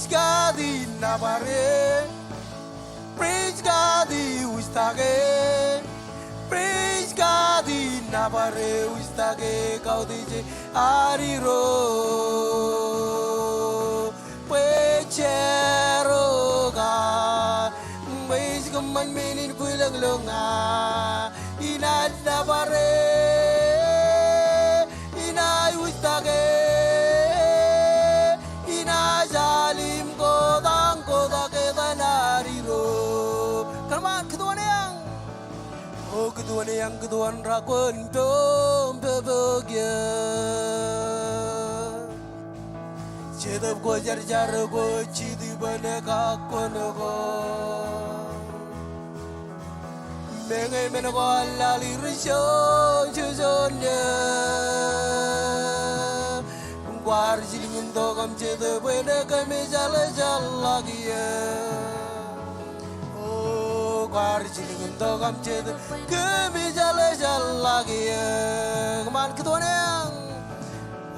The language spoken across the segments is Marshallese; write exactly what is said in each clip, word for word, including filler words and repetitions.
Praise God in nōbar e. Praise God in wūjtake. Praise God in nōbar e wūjtake kautiej e ad Irooj. Bwe jar eo ka. Bwe ij kōṃṃan men in bwilōñlōñ ña. Inaaj nōbar e. Inaaj wūjtake. Inaaj al im kōtaan kōtaan kōtaan ad Irooj. Kōṃṃan kōtwōn eañ. O kōtwōn eañ kōtwōn raan kwōn pojak pojak eō. Jetōb ko, jarjar ko, jitōb eo, kakkōn ko. Meñe men ko, eḷḷāḷ, ri juon juon eō. Kwaar jilkintok aṃ Jetōb eo kōmijalejaḷḷọk eō. O kwaar jilkintok aṃ Jetōb kōmijalejaḷḷọk eō. Kōṃṃan kōtwōn eañ.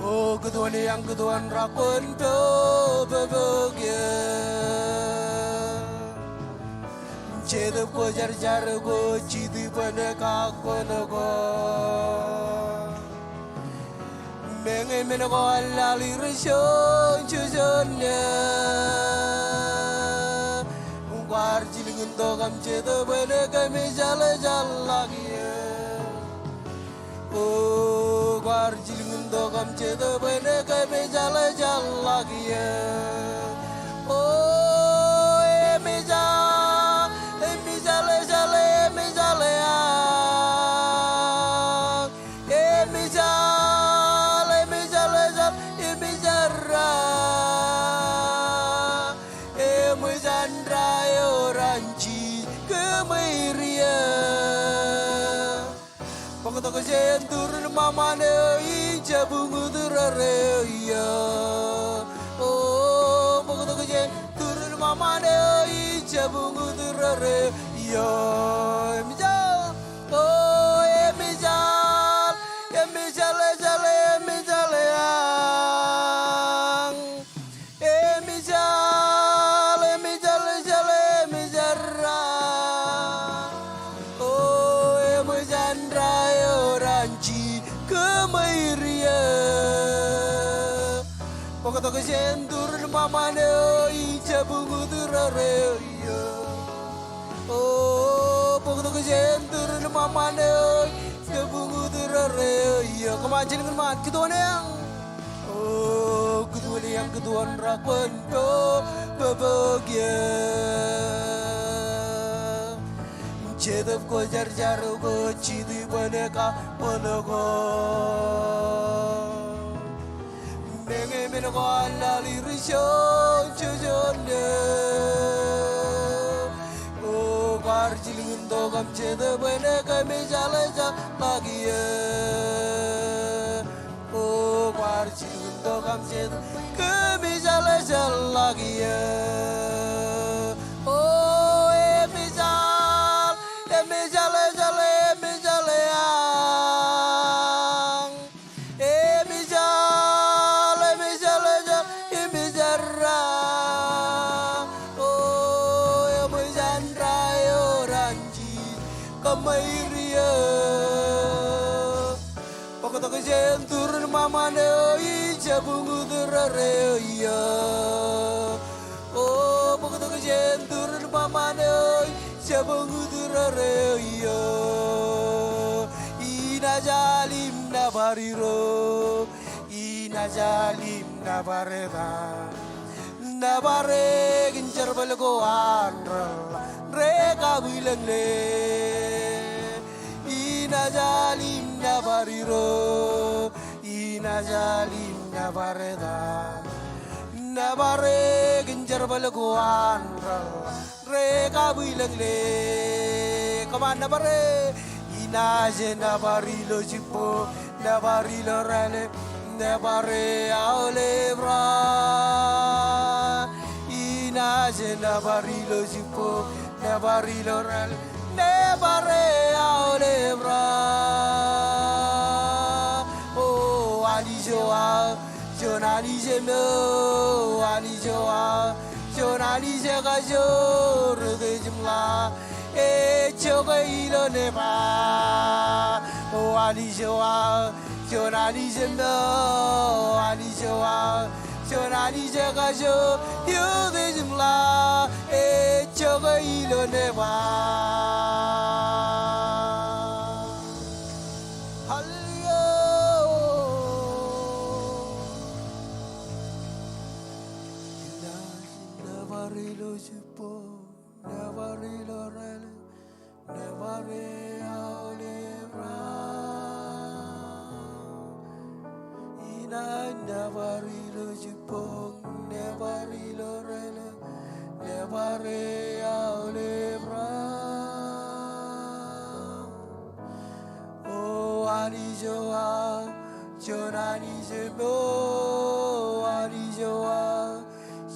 O kōtwōn eañ kōtwōn raan kwōn pojak pojak eō. Jetōb ko, jarjar ko, jitōb eo, kakkōn ko. Meñe men ko, eḷḷāḷ, ri juon juon eō. Kwaar jilkintok aṃ Jetōb eo kōmijalejaḷḷọk eō. O kwaar jilkintok aṃ Jetōb eo kōmijalejaḷḷọk eō. O emejal, emejal, emejal eañ. Emejal, emejal, emejal, emejal ra. Eṃōj an ra eo raṇ Jisōs kōṃweiur eō. Bōktok jān turin ṃōṃaan eo ij jab uñūtdor eo iiō. O bōktok jān turin ṃōṃaan eo ij jab uñūtdor eo iiō. Emejal. O emejal, emejal, ejal, emejal eañ. Emejal, emejal, ejal, emejal ra. O eṃōj an ra eo raṇ Jisōs kōṃweiur eō. Bōktok jān turin ṃōṃaan eo ij jab uñūtdor eo iiō. O bōktok jān turin ṃōṃaan eo ij jab uñūtdor eo iiō. Kōṃṃan jilkintok kōtwōn eañ. O kōtwōn eañ kōtwōn raan kwōn pojak pojak eō. Jetōb ko, jarjar ko, jitōb eo, kakkōn ko. Meñe men ko, eḷḷāḷ, ri juon juon eō. O kwaar jilkintok aṃ Jetōb eo kōmijalejaḷḷọk eō. O kwaar jilkintok aṃ Jetōb kōmijalejaḷḷọk eō. O emejal, emejal, ejal, emejal eañ. Emejal, emejal, ejal, emejal ra. O eṃōj an ra eo raṇ Jisōs kōṃweiur eō. Bōktok jān turin ṃōṃaan eo ij jab uñūtdor eo iiō. O bōktok jān turin ṃōṃaan eo ij jab uñūtdor eo iiō. Inaaj al im nōbar Irooj. Inaaj al im nōbar etan. Nōbar e kōn jerbal ko an ri ḷōḷḷap rej kabwilōñlōñ. Inaaj al im nōbar Irooj. Inaaj al im nōbar etan. Nōbar e kōn jerbal ko an ri ḷōḷḷap rej kabwilōñlōñ. Kōṃṃan nōbar e. Inaaj nōbar ilo jibboñ, nōbar ilo rālōb, nōbar e aolep ra. Inaaj nōbar ilo jibboñ, nōbar ilo rālōb, nōbar e aolep ra. O Anij eo aō, juon Anij eo, Anij eo aō. Anij ekajoor eo ej jeṃḷọk, ej jokwe ilo nebar. O Anij eo aō, juon Anij eo, Anij eo aō, juon Anij ekajoor eo ej jeṃḷọk, ej jokwe ilo nebar. Hallelujah. Nebar ilo jibboñ, nebar ilo rālik, nebar eaoleprak. Inaaj nebar ilo jibboñ, nebar ilo rālik, nebar eaoleprak. O Anij eo aō, juon Anij eo, Anij eo aō,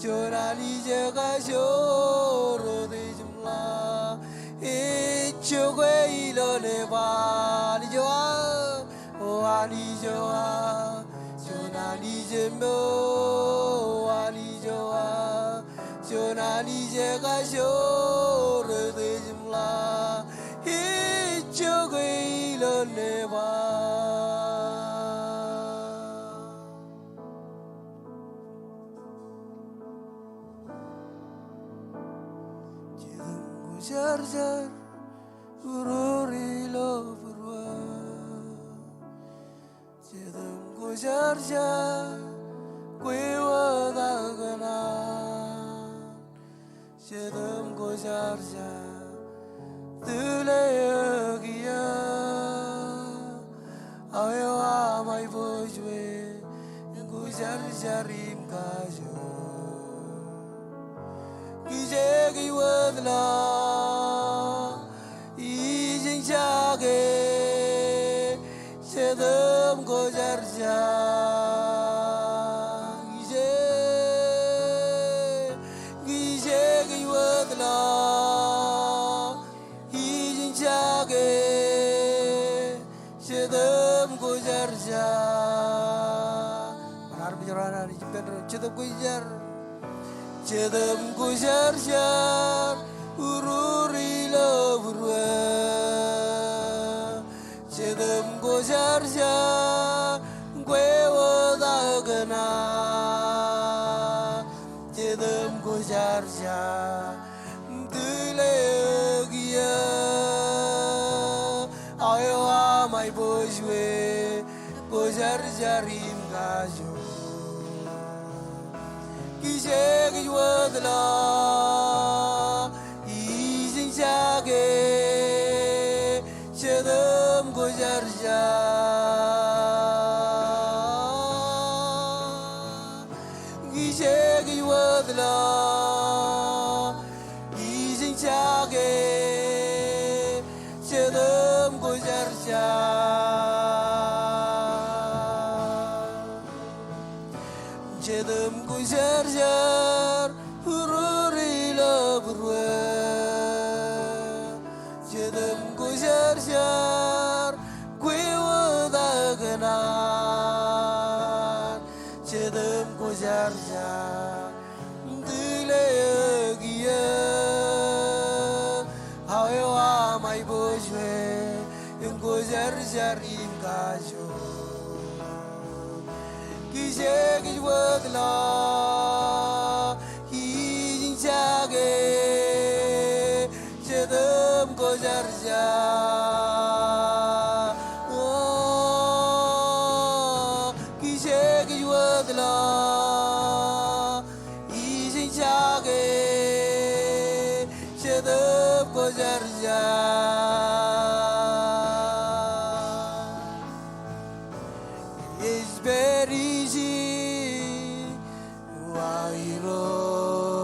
juon Anij ekajoor eo ej jeṃḷọk, ej jokwe ilo nebar. Anij eo aō, o Anij eo aō, juon Anij eo, Anij eo aō, juon Anij ekajoor eo ej jeṃḷọk, ej jokwe ilo nebar. Jetōb Kwōjarjar, urur ilo būruō. Jetōb Kwōjarjar, kwe wōt aō kōṇaan. Jetōb Kwōjarjar, tūle eō kiiō. Aō eo aṃ aiboojoj, kwōjarjar im kajoor. Kijeek ej wōtlọk, ijin jake, Jetōb Kwōjarjar. Kijeek, kijeek ej wōtlọk, ijin jake, Jetōb Kwōjarjar. Bar armej ro an Anij ippān doon. Jetōb Kwōjarjar. Jetōb Kwōjarjar, urur ilo būruō. Jetōb Kwōjarjar, kwe wōt aō kōṇaan. Jetōb Kwōjarjar, tūle eō kiiō. Aō eo aṃ aiboojoj, kwōjarjar im kajoor. Kijeek ej wōtlọk, ijin jake, Jetōb Kwōjarjar. Kijeek ej wōtlọk, ijin jake, Jetōb Kwōjarjar. Jetōb Kwōjarjar, urur ilo būruō. Jetōb Kwōjarjar, kwe wōt aō kōṇaan. Jetōb Kwōjarjar, tūle eō kiiō. Aō eo aṃ aiboojoj, kwōjarjar im kajoor. Kijeek ej wōtlọk, ijin jake, Jetōb Kwōjarjar. O, kijeek ej wōtlọk, ijin jake, Jetōb Kwōjarjar. Ej pād ijin wa Irooj.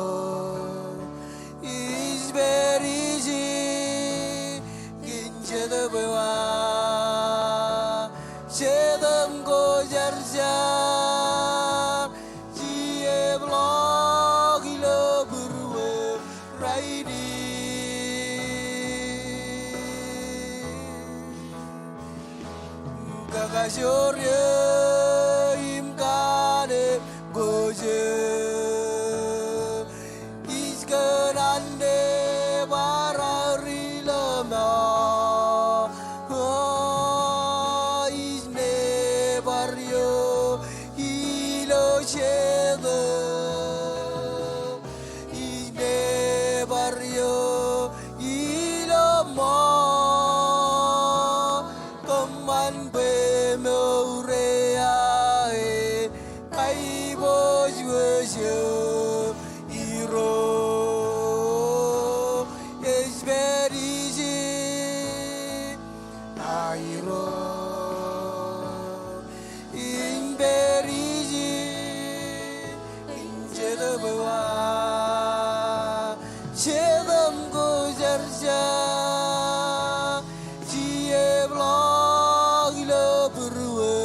Ij pād ijin kōn Jetōb eo aō. Jetōb Kwōjarjar, jej epḷọk ilo būruō rainin. Kakajoor eō im kanekwe eo. Ij Jetōb ko jar jar, jab ḷọk ilo būruō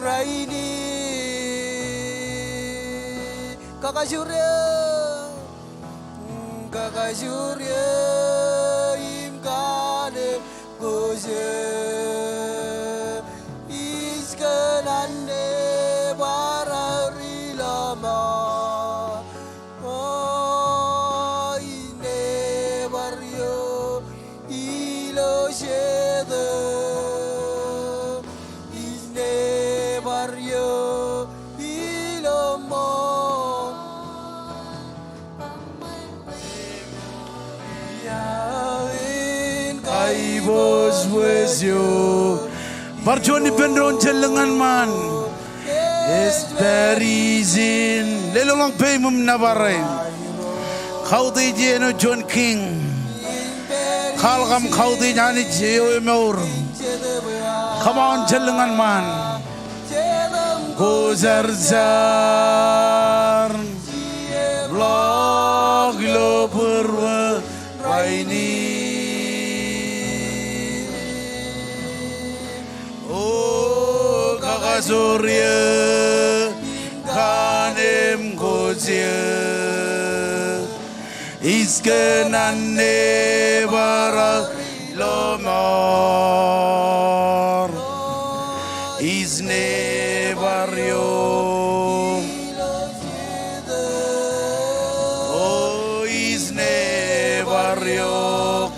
rainin. Kakajoor eō, kakajoor eō im kanem ko jar. Ij kōṇaan nebar aō ri lọmọọr. O, ij nebar eok ilo jetōb. Ij nebar eok ilo ṃool. Iien kaiboojoj eok. Bar juon ippān doon jān lōñ ñan ṃaan. Ej pād ijin. Lelōñḷọk peiṃ im nōbar e. Kautiej āinwōt juon kiiñ. Kwaḷọk aṃ kautiej Anij eo emour. Come on, jān lōñ ñan ṃaan. Ko jar jar. Ḷọk ilo būruō rainin. O kakajoor eō, kanem ko jar. Ij kōṇaan nebar aō ri lọmọọr. Ij nebar eok. O, ij nebar eok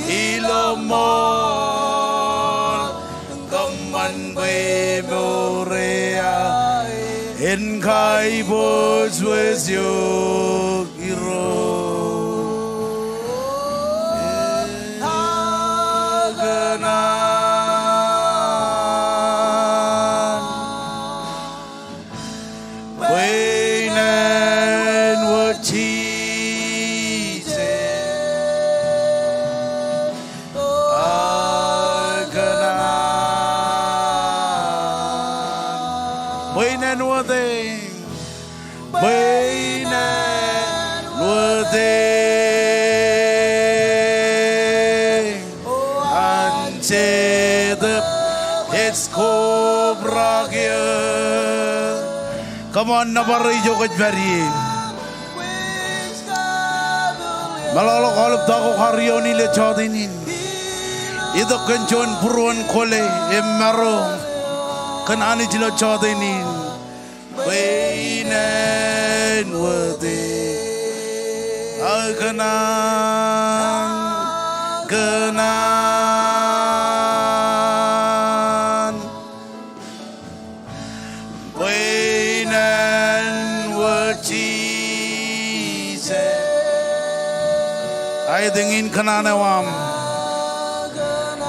ilo ṃool. Kōṃṃan bwe mour eo aō en kaiboojoj eok. Irooj. Kōṇaan. Bwe in āinwōt Jisōs. Kōṇaan. Bwe in āinwōt e. Bwe in āinwōt e. An Jetōb ej kobrak eō. Come on, nōbar e ijo kwōj pād ie. Meḷọkḷọk aolep ta ko karion ilo jọteen in. Itok kōn juon būruon kwōle im maro kōn Anij ilo jọteen in. Bwe in āinwōt e. Aō kōṇaan, kōṇaan. Bwe in āinwōt Jisōs. Aet eñin kōṇaan eo aṃ.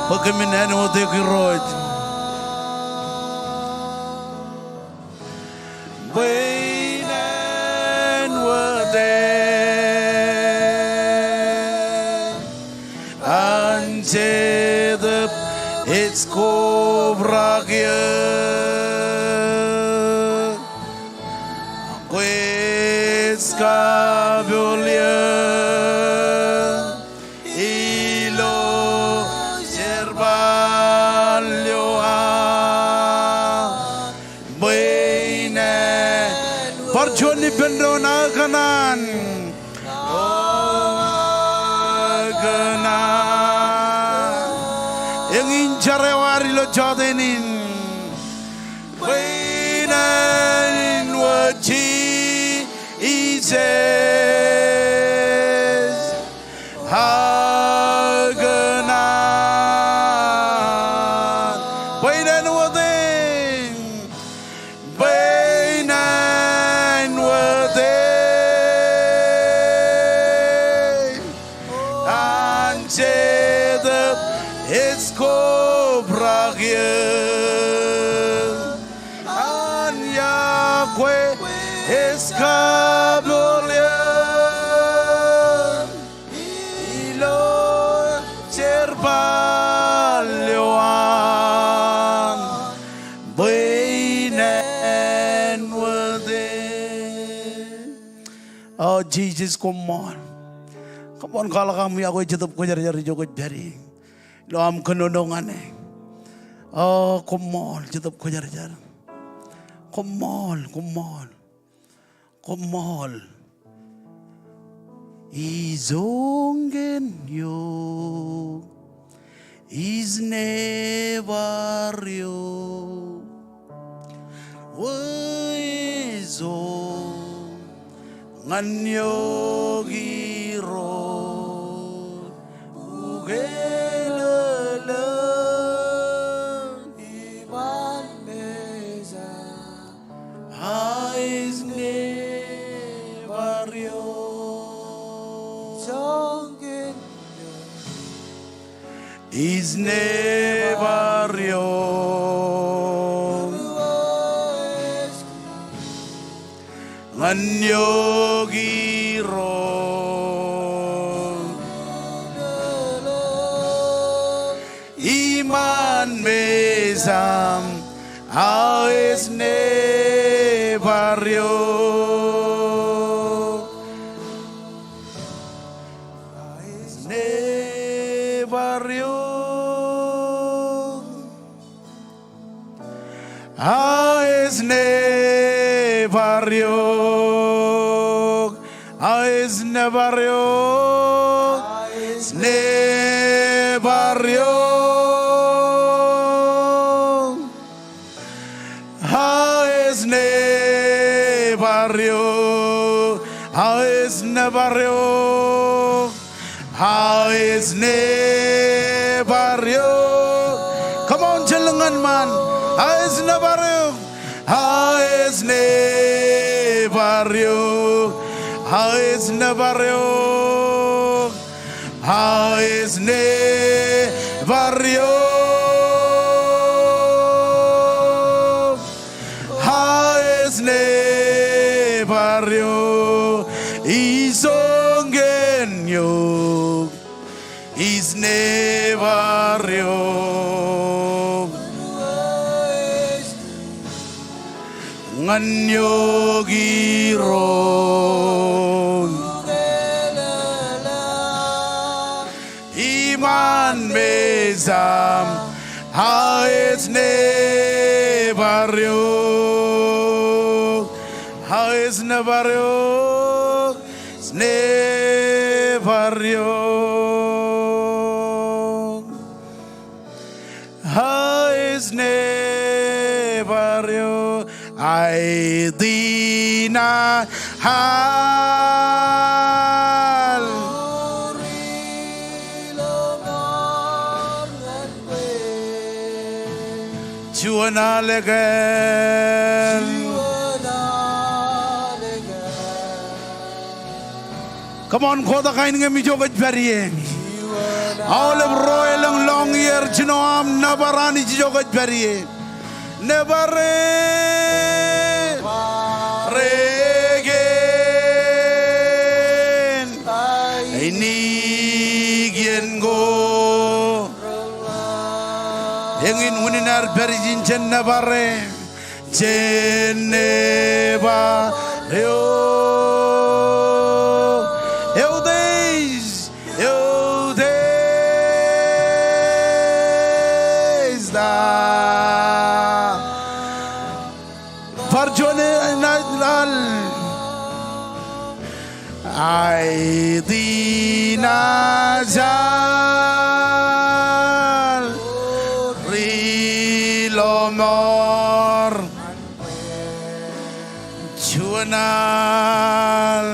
Bwe kōmin āinwōt eok Irooj. Bwe in āinwōt e. An Jetōb ej kobrak eō. Kwōj kapool eō. Ilo jerbal eo aō. Bwe in āinwōt. Bar juon ippān doon, aō kōṇaan. O, aō kōṇaan. Eñin jar eo ad ilo jọteen in. Bwe in āinwōt Jisōs. Aō kōṇaan. Bwe in āinwōt e. Bwe in āinwōt e. An Jetōb ej kobrak eō. An Yahweh ej kapool eō. Ilo jerbal eo an. Bwe in āinwōt e. O Jisōs, koṃṃool. Come on, kwaḷọk aṃ iọkwe Jetōb Kwōjarjar ijo kwōj pād ie ilo aṃ kōnono ñan e. O, koṃṃool Jetōb Kwōjarjar. Koṃṃool, koṃṃool. Koṃṃool. Ijoññen eok ij nebar eok. Wōj ijo ñan eok Irooj. Ukeḷeḷe iṃaan mejān. Aō ij nebar eok. Ijoññen eok ij nebar eok. Ñan eok Irooj. Iṃaan mejān aō ij nebar eok. Aō ij nebar eok. Aō ij nebar eok. Aō ij nebar eok. Aō ij nebar eok. Aō ij nebar eok. Aō ij nebar eok. Aō ij nebar eok. Come on, jen lōñ ñan ṃaan. Aō ij nebar eok. Aō ij nebar eok. Aō ij nebar eok. Aō ij nebar eok. Aō ij nebar eok. Ijoññen eok ij nebar eok. Ñan eok Irooj. Iṃaan mejān aō ij nebar eok. Aō ij nebar eok. Ij nebar eok. Aō ij nebar eok. Aeti ṇa al. Juon al again. Come on, kotak ainikiṃ ijo kwōj pād ie. Aolep ro elōñ lọñier jino aṃ nōbar Anij ijo kwōj pād ie. Nebar e. Nebar e again. Ainikien ko. Eñin unin ad pād ijin, jen nebar e. Jen nebar eok. Eutiej, eutiej ta. Bar juon e, ṇa, ṇa. Aeti ṇa jān ri lọmọọr. Juon al.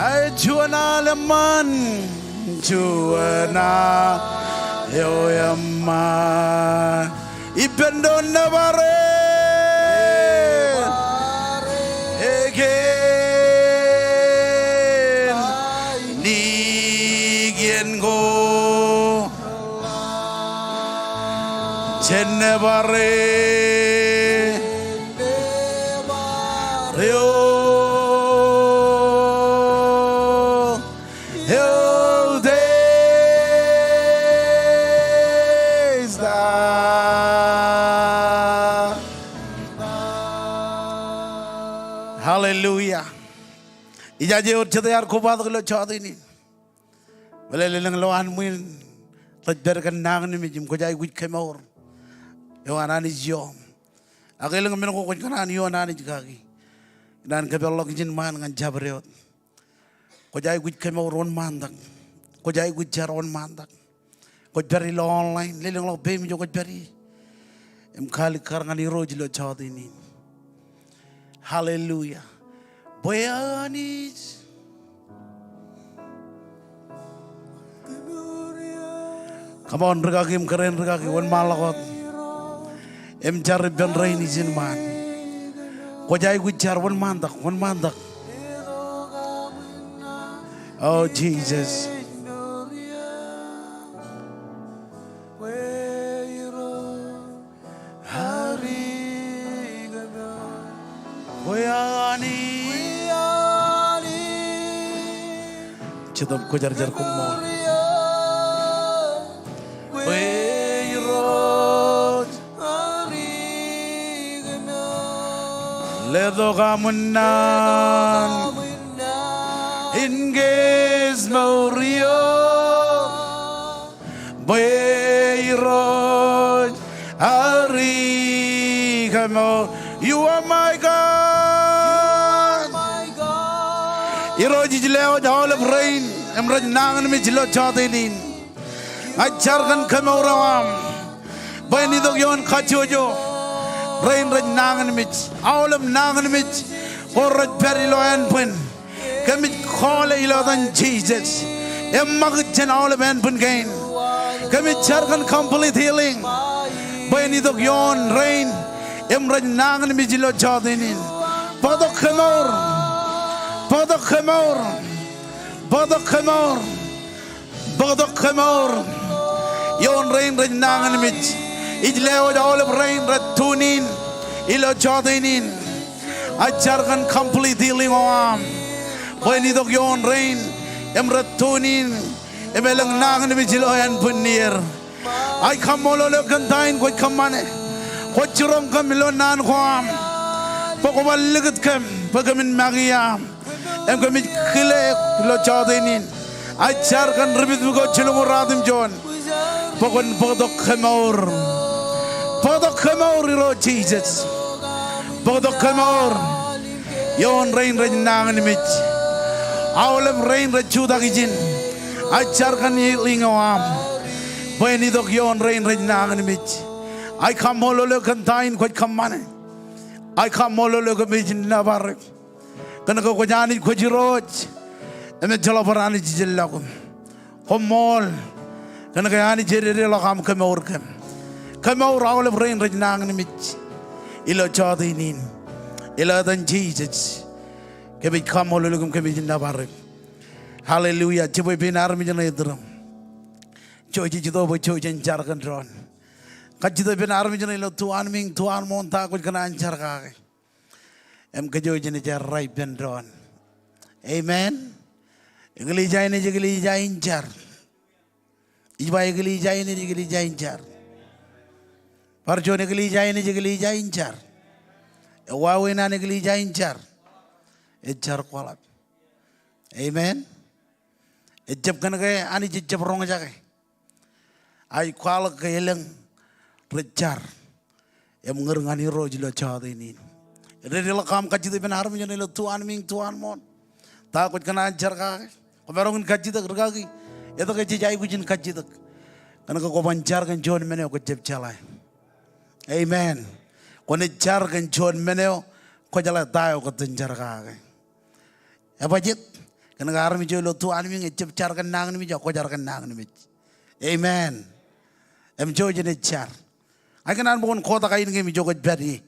Ae juon al eṃṃan. Juon al eo eṃṃan. Ippān doon, nebar e. Again. Ainikien ko. Jen nebar e. Eok. Eutiej ta. Hallelujah. Ijaje ewōr jete ear kobatok ilo jota in. Meḷeḷe elōñ lowaan ṃwiin rej pād kōn nañinmej im kwōj aikuj kemour eo an Anij ioṃ. Ak elōñ men ko kwōj kōṇaan ioon Anij kaki, kōṇaan kōpeḷḷọk ijin ṃaan ñan jabdewōt. Kwōj aikuj kemour wōnṃaantak. Kwōj aikuj jar wōnṃaantak. Kwōj pād ilo online, lelōñḷọk peiṃ ijo kwōj pād ie im kaalikkar ñan Irooj ilo jota in. Hallelujah. Bwe Anij. Come on, rikaki im kōrā in rikaki, wōnṃaanḷọk wōt im jar ippān rein ijin ṃaan. Kwōj aikuj jar wōnṃaantak, wōnṃaantak. Oh, Jesus. Jetōb kwōjarjar, koṃṃool. Letok aṃ unin naan in case mour eo. Bwe Irooj ari kemour. You are my God. Irooj, ij lewōj aolep rein im rej nañinmej ilo jota in. Ña ij jar kōn kemour eo aṃ. Bwe en itok ioon kajjojo rein rej nañinmej, aolep nañinmej ko rej pād ilo ānbwin. Kōmij kọọle ilo etan Jisōs. Eṃṃakūt jān aolep ānbwin kein. Kōmij jar kōn complete healing. Bwe en itok ioon rein im rej nañinmej ilo jota in. Bōktok kemour. Bōktok kemour. Bōktok kemour. Bōktok kemour ioon rein rej nañinmej. Ij lewōj aolep rein rej tune in ilo jota in. Ij jar kōn complete healing eo aṃ. Bwe en itok ioon rein im rej tune in im elōñ nañinmej ilo ānbwinnier. Ij kaṃṃoolol eok kōn ta in kwōj kōṃṃane. Kwōj jiroñ kōm ilo naan ko aṃ. Bwe kwō bar likūt kōm bwe kōmin make iaam. Im kōmij kile ilo jota in. Ij jar kōn ri-pitpit ko jilñuul ruatimjuon bwe kwōn bōktok kemour. Bōktok kemour Irooj Jisōs. Bōktok kemour ioon rein rej nañinmej. Aolep rein rej jutak ijin. Ij jar kōn healing eo aṃ bwe en itok ioon rein rej nañinmej. Ij kaṃṃoolol eok kōn ta in kwōj kōṃṃane. Ij kaṃṃoolol eok im ij nōbar eok. Kōn ke kwōj Anij, kwōj Irooj, im ejjeḷọk bar anij ijellọkuṃ. Koṃṃool kōn ke Anij ededeḷọk aṃ kemour kōm. Kemour aolep rein rej nañinmej ilo jota in. Ilo etan Jisōs kōmij kaṃṃoolol eok im kōmij nōbar eok. Hallelujah. Jibwe pein armej ṇe iturūṃ. Jouj ej itok bwe jouj jen jar kōn doon. Kajjitōk ippān armej ṇe ilo tuanmiiñ tuanmooṇ ta kwōj kōṇaan jar kake. Im kōjwōj jen jar ippān doon. Amen. Eklejia in ej eklejia in jar. Ij ba eklejia in ej eklejia in jar. Bar juon, eklejia in ej eklejia in jar. Ewāween an eklejia in jar. Ej jar kwaḷọk. Amen. Ejjab kōn ke Anij ejjab roñjake. Ak ij kwaḷọk ke elōñ rej jar im ñūr ñan Irooj ilo jota in. Ededeḷọk aṃ kajjitōk ippān armej ṇe ilo tuanmiiñ tuanmooṇ ta kwōj kōṇaan jar kake. Komaroñ in kajjitōk, rikaki. Etke jej aikuj in kajjitōk? Kōn ke kwō ban jar kōn juon men eo kwōjjab jeḷā. Amen. Kwōnaaj jar kōn juon men eo kwōjeḷā ta eo kwōj jar kake. Ebajet? Kōn ke armej eo ilo tuanmiiñ ejjab jar kōn nañinmej, ak kwōj jar kōn nañinmej. Amen. Im jouj jen jar. Ak kōn an bwe kwōn kotak ainikiṃ ijo kwōj pād ie.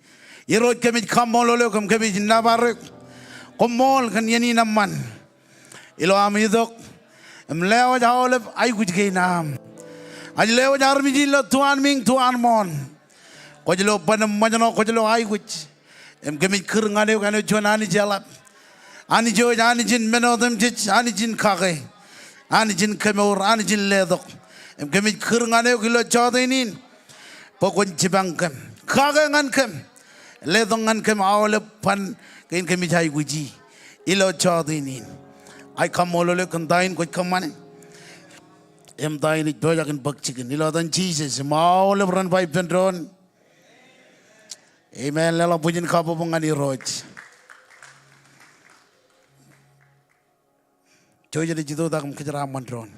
Irooj, kōmij kaṃṃoolol eok im kōmij nōbar eok. Koṃṃool kōn iien in eṃṃan ilo am itok im lewōj aolep aikuj kein aṃ. Ij lewōj armej in ilo tuanmiiñ tuanmooṇ. Kwōj lo ban im ṃōjṇọ, kwōj lo aikuj. Im kōmij kūr ñan eok āinwōt juon Anij eḷap. Anij eo ej Anij in men otemjej, Anij in kake, Anij in kemour, Anij in letok. Im kōmij kūr ñan eok ilo jota in bwe kwōn jipañ kōm, kake ñan kōm. Letok ñan kōm aolep ban kein kōmij aikuji ilo jọteen in. Ak kaṃṃoolol eok kōn ta in kwōj kōṃṃane im ta in ej pojak in bōk jikin. Ilo etan Jisōs im aolep ren ba ippān doon, amen. Leḷọk bwijin kabbokbok ñan Irooj. Jouj jen jitoktak im kōjeraaṃṃan doon.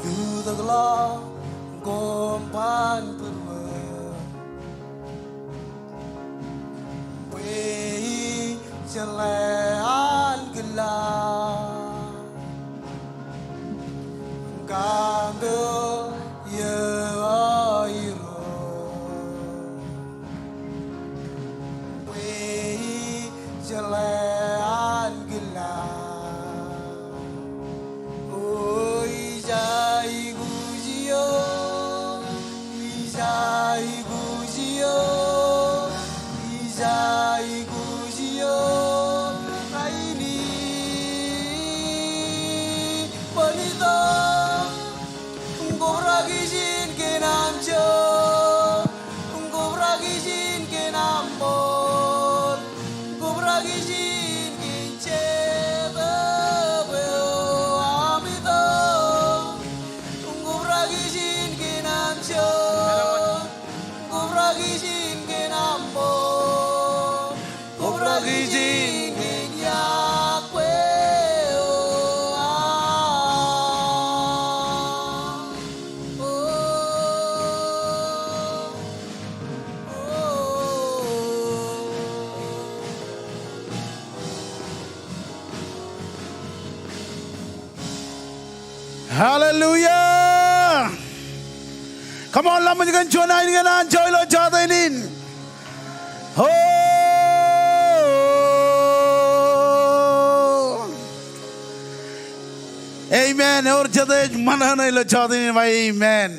Lutōkḷọk koṃ ban būruō. Bwe ijeḷā an kōḷḷā kaṃ pād ioon Irooj. Bwe ijeḷā an kōḷḷā. O, ij aikuj eok, ij aikuj eok, ij aikuj eok rainin. Bwe itok, kwōbrōk ijin kōn aṃ joñak, kwōbrōk ijin kōn aṃ ṃool, kwōbrōk ijin kōn jet bwe eo aṃ itok. Kwōbrōk ijin kōn aṃ joñak, kwōbrōk ijin kōn aṃ ṃool, kwōbrōk ijin kōn iọkwe eo aṃ. Hallelujah. Come on, laṃōj kōn juon ainikien anjọ ilo jọteen in. Oh. Amen. Ewōr jete ej ṃōṇōṇō ilo jọteen in ba amen.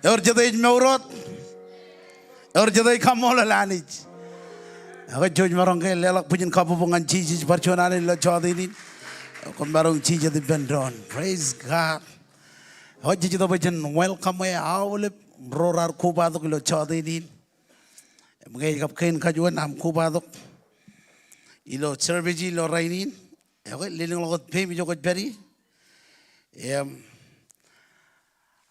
Ewōr jete ej mour wōt. Ewōr jete ej kaṃṃoolol Anij. Ak jouj maroñ ke leḷọk bwijin kabbokbok ñan Jisōs bar juon alen ilo jọteen in. Koṃ maroñ jijet ippān doon. Praise God. Ak jej itok bwe jen welcome e aolep ro raar kobatok ilo jọteen in. Im ñe ej kab kein kajuon aṃ kobatok ilo service ilo rainin, ak lelōñḷọk wōt peiṃ ijo kwōj pād ie. Im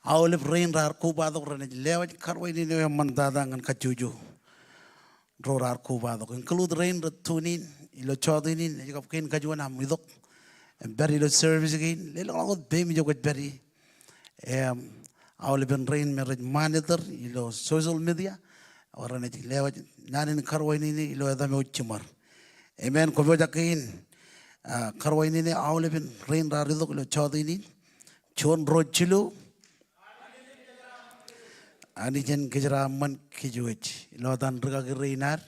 aolep rein raar kobatok renaaj lewōj karuwainene eo eṃṃantata ñan kajjojo ro raar kobatok. Include rein rej tune in ilo jọteen in, ej kab kein kajuon aṃ itok im pād ilo service kein, lelōñḷọk wōt peiṃ ijo kwōj pād ie. Im aolepen rein me rej monitor ilo social media, ak renaaj lewōj naan in karuwainene ilo etaṃ eo jiṃor. Amen. Kwō pojak ke in, ah, karuwainene aolepen rein raar itok ilo jọteen in. Juon, ruo, jilu. Anij en kōjeraaṃṃan kōj wōj ilo etan rikaki rein ad.